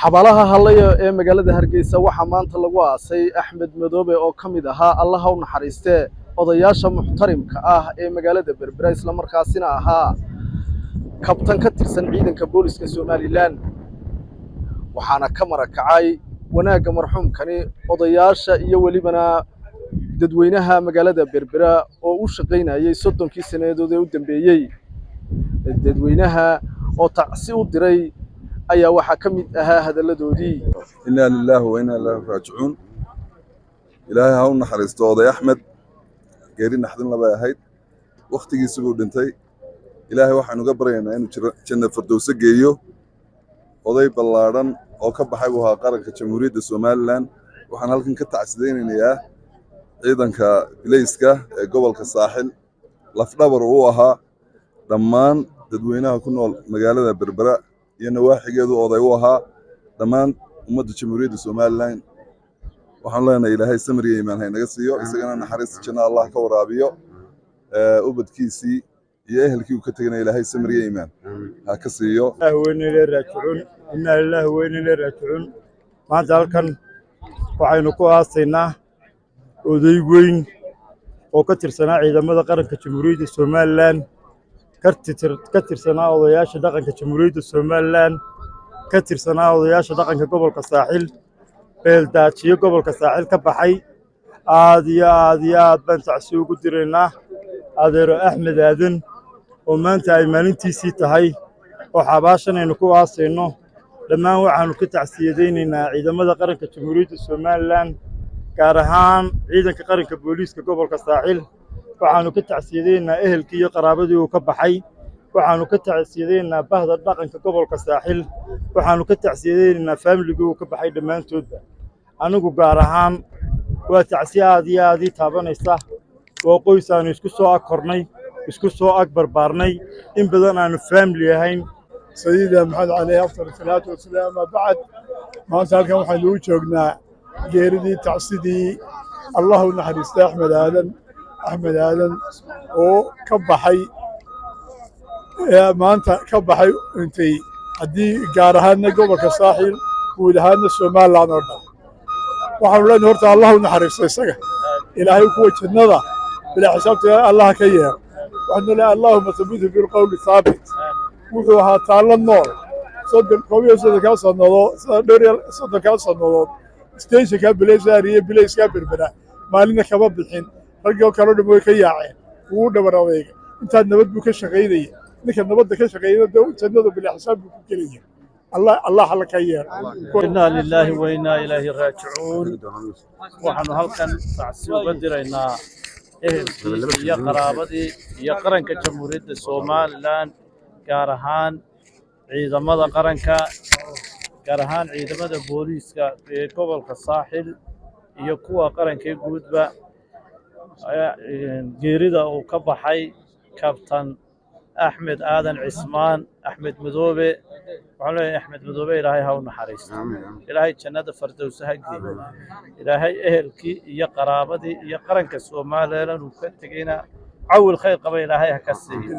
Xabaalaha Hallaya ee magaalada Hargeysa waxaa maanta lagu aasay Axmed Madoobe oo ka mid ahaa, Allaha u naxariistee, odayaasha muxtarimka ah ee magaalada Berbera, islamarkaasina ahaa kabtan ka tirsan ciidanka booliska Somaliland. Waxaana ka marakacay wanaagga marxuumkani odayaasha iyo welibana dadweynaha magaalada Berbera oo u shaqaynayay 30kii sannadood ee u dambeeyey. Dadweynaha oo tacsi u diray ayaa waxaa ka mid ahaa hadalladoodii: Innaa lilaahi wa innaa ilaahi raajicuun. Ilaahay ha u naxariisto oday Axmed. Geeri naxdin labay ahayd, wakhtigiisi buu dhintay. Ilaahay waxaanu ga baryaynaa inuu janna fardowse geeyo. Oday ballaadhan oo ka baxay buu ahaa qaranka Jamhuuriyadda Somaliland. Waxaan halkan ka tacsidaynayaa ciidanka bilayska ee gobolka Saaxil, lafdhabar uu ahaa dhammaan dadweynaha ku nool magaalada Berbera iyo nawaaxigeedu oday u ahaa dhammaan ummadda Jamhuuriyadda Somaliland. Waxaan leenahay, Ilaahay samir iyo iimaan haynaga siiyo, isagana naxariista janno Allah ka waraabiyo. Ubadkiisii iyo ehelkii uu ka tegana Ilaahay samir iyo iimaan ha ka siiyo. Wa innaa ilayhi raajicuun, innaa lilaahi wa innaa ilayhi raajicuun. Maanta halkan waxaynu ku aasaynaa oday weyn oo ka tirsanaa ciidamada qaranka Jamhuuriyadda Somaliland, ka tirsanaa odayaasha dhaqanka Jamhuuriyadda Somaliland, ka tirsanaa odayaasha dhaqanka gobolka Saaxil, beeldaajiyo gobolka Saaxil ka baxay. Aad iyo aad iyo aad baan tacsi ugu diraynaa adeero Axmed Aadan oo maanta ay maalintiisii tahay oo xabaashan aynu ku aasayno. Dhammaan waxaannu ka tacsiyadaynaynaa ciidamada qaranka Jamhuuriyadda Somaliland, gaar ahaan ciidanka qaranka booliiska gobolka Saaxil. Waxaannu ka tacsiyadaynaynaa ehelkii iyo qaraabadii uu ka baxay. Waxaannu ka tacsiyadaynaynaa bahda dhaqanka gobolka Saaxil. Waxaannu ka tacsiyadaynaynaa faamiligii uu ka baxay dhammaantoodba. Anigu gaar ahaan waa tacsiye aad iyo aad ii taabanaysa. Waa qoys aanu isku soo ag kornay, isku soo ag barbaarnay, in badan aanu family ahayn. Sayidina Maxamed caleyhi afdal salaatu wasalaam. Amaa bacd, maanta halkan waxaynu u joognaa geeridii, tacsidii, Allah u naxariistay Axmed Aadan. Axmed Aadan oo ka baxay maanta, ka baxay intay haddii gaar ahaanna gobolka Saaxil, guud ahaanna Somaliland oo dhan. Waxaanu leenahay horta Allah u naxariisto isaga, Ilaahay kuwa jannada bilaa xisaabta Allah ka yeelo. Waxaanu leeyahay, Allaahuma thabbithu bilqowli thaabit. Wuxuu ahaa taallo nool 31 iyo 30kaa sannadood, dhowr iyo 30kaa sannadood stationkaa bilaysaar iyo bilayskaa Berbera maalina kama bixin. Raggii oo kaleo dhan way ka yaaceen, wuu dhabar adeyga. Intaa nabad buu ka shaqaynaya. Ninka nabadda ka shaqeeyana de jannada bilaa xisaab buu ku gelaya. Allah Allah alla ka yeelo. Innaa lilaahi wa innaa ilaahi raajicuun. Waxaanu halkan tacsi uga diraynaa ehelkii iyo qaraabadii iyo qaranka Jamhuuriyadda Somaliland, gaar ahaan ciidamada qaranka, gaar ahaan ciidamada booliiska ee gobolka Saaxil iyo kuwa qarankee guudba, geerida uu ka baxay Kabtan Axmed Aadan Cismaan, Axmed Madoobe. Waxaan leeyahay, Axmed Madoobe Ilaahay ha u naxariisto, Ilaahay jannada fardowsa ha geeyo, Ilaahay ehelkii iyo qaraabadii iyo qaranka Somaliland uu ka tegeyna cawil khayr qaba Ilaahay ha ka siiyo,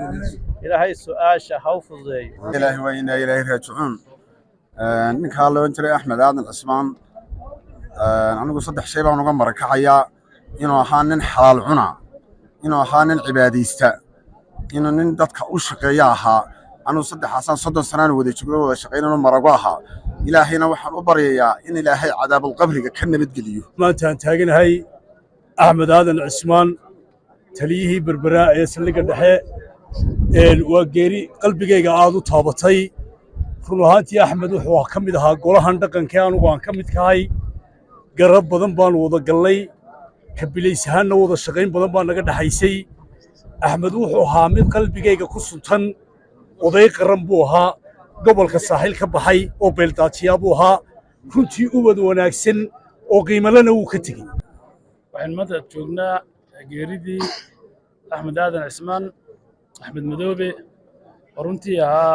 Ilaahay su'aasha ha u fududeeyo. Ilaahi wa innaa ilaahi raajicuun. Ninkaa la odhan jiray Axmed Aadan Cismaan, anigu saddex shay baan uga marakacayaa: inuu ahaa nin xalaal cuna, inuu ahaa nin cibaadaysta, inuu nin dadka u shaqeeya ahaa. Anugu saddexaasaan 30 sanaan wada joogno, wada shaqaynano, marago ahaa. Ilaahayna waxaan u baryayaa in Ilaahay cadaabulqabriga ka nabadgeliyo. Maanta aan taaganahay Axmed Aadan Cismaan, taliyihii Berberaa ee saldhigga dhexe. Waa geeri qalbigayga aad u taabatay run ahaantii. Axmed wuxuu ka mid ahaa golahan dhaqanka ee anugu aan ka mid kahay. Garab badan baanu wada gallay, kabilays ahaanna wada shaqayn badan baa naga dhexaysay. Axmed wuxuu ahaa mid qalbigayga ku suntan. Oday qaran buu ahaa, gobolka Saaxiil ka baxay oo beeldaajiyaa buu ahaa. Runtii ubad wanaagsan oo qiimalena wuu ka tegey. Waxaynu maanta joognaa geeridii Axmed Aadan Cismaan, Axmed Madoobe, oo runtii ahaa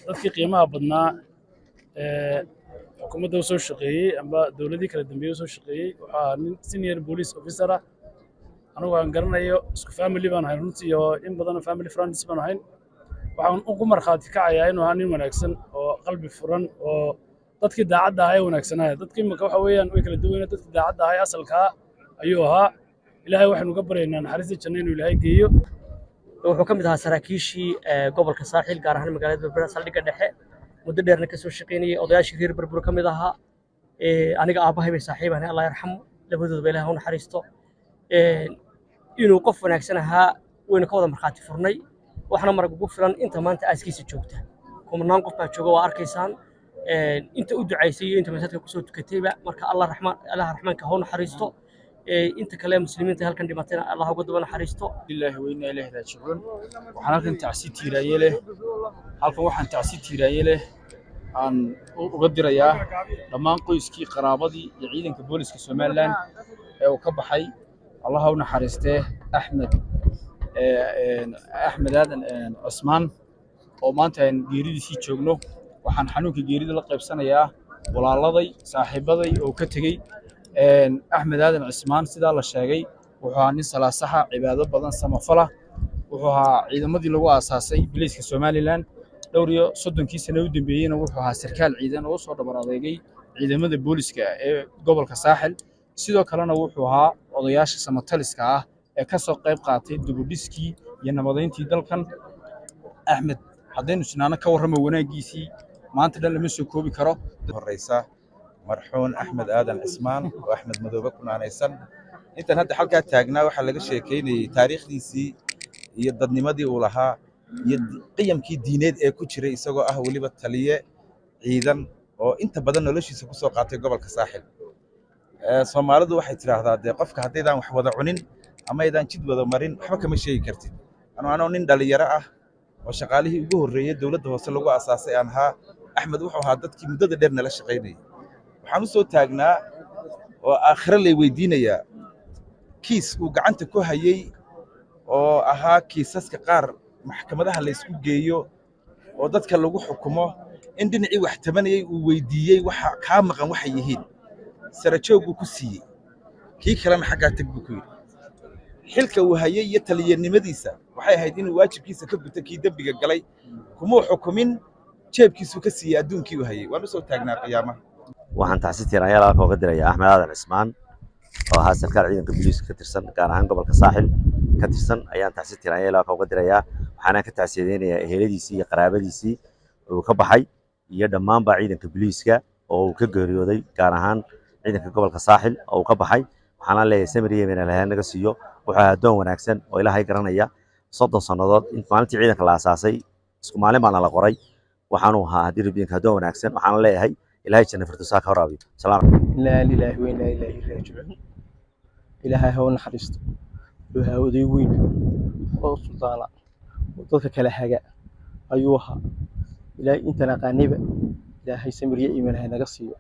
dadkii qiimaha badnaa ee xukuumadda u soo shaqeeyey amba dowladii kala dambeeyey u soo shaqeeyey. Wuxuu ahaa nin senior police officer ah. Anigu aan garanayo, isku family baan ahayn runtii, oo in badanoo family friends baan ahayn. Waxaan ugu markhaati kacayaa inuu ahaa nin wanaagsan oo qalbi furan oo dadka. Dadkii daacadda ahaa ee wanaagsanaya, dadka imika waxa weeyaan way kala duwan yihiin. Dadkii daacadda ahaa ee asalkaa ayuu ahaa. Ilaahay waxaynu ka baryaynaa naxariista janno inuu Ilaahay geeyo. Wuxuu ka mid ahaa saraakiishii gobolka Saaxil, gaar ahaan magaalada Berbera, saldhigga dhexe muddo dheerna kasoo shaqaynayay. Odayaashii reer Berbera ka mid ahaa. Aniga aabbahay bay saaxiibahna, Allah yarxamu, labadoodaba Ilaah u naxariisto. Inuu qof wanaagsan ahaa waynu ka wada markhaati furnay, waxaana marag ugu filan inta maanta aaskiisa joogta. Kumanaan qof baa jooga, waa arkaysaan inta u ducaysay iyo inta masaajidka kusoo tukatayba. Marka Allah raxmaan, Allah raxmaanka ha u naxariisto. Inta kale muslimiinta halkan dhimatayna Allah uga daba naxariisto. Lilaahi wa inna ilayhi raajicuun. Waxaan halkan tacsi tiiraaye leh, halkan waxaan tacsi tiiraaye leh aan uga dirayaa dhammaan qoyskii, qaraabadii iyo ciidanka booliska Somaliland ee uu ka baxay, Allah ha u naxariistee, Axmed Aadan Cusmaan oo maanta aan geeridiisii joogno. Waxaan xanuunka geerida la qaybsanayaa walaaladay, saaxiibaday oo ka tegey. Axmed Aadan Cismaan, sidaa la sheegay, wuxuu ahaa nin salaasaxa, cibaado badan, samafala. Wuxuu ahaa ciidamadii lagu aasaasay bileyska Somaliland. Dhowr iyo soddonkii sano u dambeeyeyna wuxuu ahaa sarkaal ciidan oo usoo dhabar adeegay ciidamada booliska ee gobolka Saaxil. Sidoo kalena wuxuu ahaa odayaasha samataliska ah ee ka soo qayb qaatay dibudhiskii iyo nabadayntii dalkan. Axmed haddaynu sinaano ka warramo wanaaggiisii, maanta dhan lama soo koobi karo. Horeysa marxuun Axmed Aadan Cismaan oo Axmed Madoobe ku naanaysan. Intan hadda halkaa taagnaa waxaa laga sheekeynayey taariikhdiisii iyo dadnimadii uu lahaa iyo qiyamkii diineed ee ku jiray, isagoo ah weliba taliye ciidan oo inta badan noloshiisa kusoo qaatay gobolka Saaxil. Soomaalidu waxay tidhaahdaa, dee qofka haddaydaan wax wada cunin ama aydaan jid wada marin, waxba kama sheegi kartid. Anoo nin dhalinyaro ah oo shaqaalihii ugu horreeyey dowladda hoose lagu asaasay aan ahaa, Axmed wuxuu ahaa dadkii muddada dheer nala shaqaynayay. Waxaan u soo taagnaa oo aakhiro lay weydiinayaa kiis uu gacanta ku hayey oo ahaa kiisaska qaar maxkamadaha laysku geeyo oo dadka lagu xukumo, in dhinacii wax tabanayey uu weydiiyey waxa kaa maqan waxay yihiin. Sarajoog uu ku siiyey, kii kalena xaggaa teg buu ku yidhi. Xilka uu hayey iyo taliyanimadiisa waxay ahayd inuu waajibkiisa ka guto. Kii dembiga galay kumuu xukumin, jeebkiisuu ka siiyey adduunkii uu hayey. Waan u soo taagnaa qiyaamaha. Waxaan tacsi tiiraanyaal halka uga dirayaa Axmed Aadan Cismaan oo ahaa sarkaal ciidanka booliiska ka tirsan, gaar ahaan gobolka Saaxil ka tirsan ayaan tacsi tiiraanyaal halka uga dirayaa. Waxaana ka tacsiyadeynayaa eheladiisii iyo qaraabadiisii uu ka baxay iyo dhammaanba ciidanka booliiska oo uu ka geeriyooday, gaar ahaan ciidanka gobolka Saaxil oo uu ka baxay. Waxaana leeyahay samir iyo iimaan Ilaahay naga siiyo. Wuxuu ahaa addoon wanaagsan oo Ilaahay garanaya. 30 sannadood maalintii ciidanka la aasaasay isku maalin baana la qoray. Waxaanu ahaa haddii rabbiinka addoon wanaagsan. Waxaana leeyahay Ilaahay janna firdawsa ka waraabiyo. Salaam. Inaa lilaahi wa inaa ilaahi raajicuun. Ilaahay ha u naxariisto. Wuxuu ahaa oday weyn oo suldaana oo dadka kala haga ayuu ahaa. Ilaahay intan aqaaniba, Ilaahay samir iyo iimaan ha naga siiyo.